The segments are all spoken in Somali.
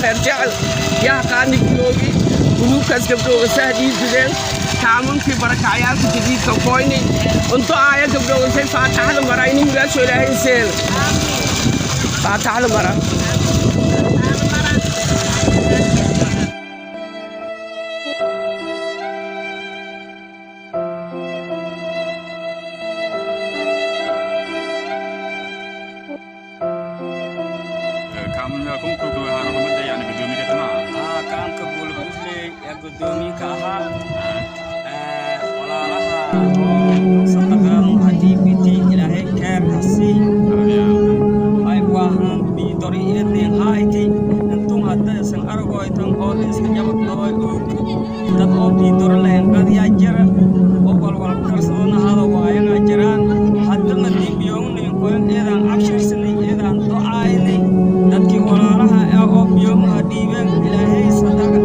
Khayr jecel yaa qaadni biyoogi. Guluubkaas gabdhoogasaha dhiibideen kaamankii barakacyaalka jadiidka koyni unto aaya gabdhoogasay faataxda mara ini muraasoo Ilaahay seena faataxda mara. Kaamka Buulbusley ee guddoomiye ahaa, walaalaha oo sadaqadan hadii Ilaahay khayr ha sii. Ay waahan biidori eednin hayti intun hadda isan aragoytan oo la iska jabadooy og dad oo biidoro lahayn qadiyaa jira oo walwal karsadona hada waayana jiraan. Hadda madii biyownin qoyan eedaan cabshirsanay, eedaan ducaynay dadkii walaalaha ah oo biyoomaha dhiibeen. Ilaahay sadaqa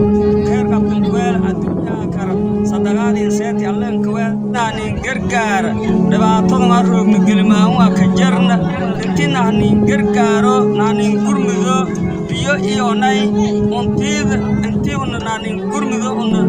khayr qabtan kuweel adduunyaa kara sadaqaadin seeti alleen kuweel naanin gargaara. Dhibaatadan aan roogna gelimaan waa ka jarna inti nahnin gargaaro, nahnin gurmudo biyo iyonay untiida intii una nahnin gurmudo una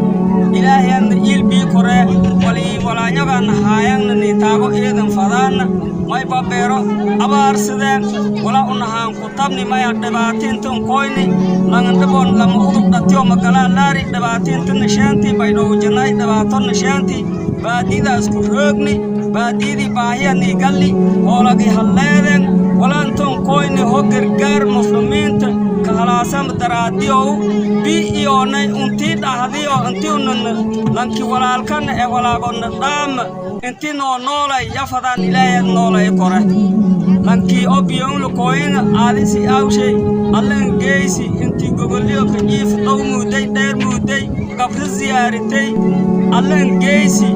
Ilaahayna iil bii kore wali walaanyagana haayangna ni taago eedan fadaana mayba beero abaarsadeen wala unahaan ku tabni maya dhibaatintan koyni langandhabon lama udub dhatiyo magalaa laari dhibaatinta nishaanti baydhowjanay dhibaato nishaanti baadidaas ku roogni baadiyadii baahiyani galli hoolagi halleeden walaanton koyni ho gargaar muslimiinta kahalaasam daraadiyow bi iyoonay untii dhahdiyo intii unan lanki walaalkana ee walaagonna dhaama intii noo noolay yafadaan Ilaahay noolay kore lankii oo biyoon koyna aadisi awshay Allan geysi intii gogolyo ka jiif dhow muuday dheer muuday qabri ziyaaritay Allan geysi.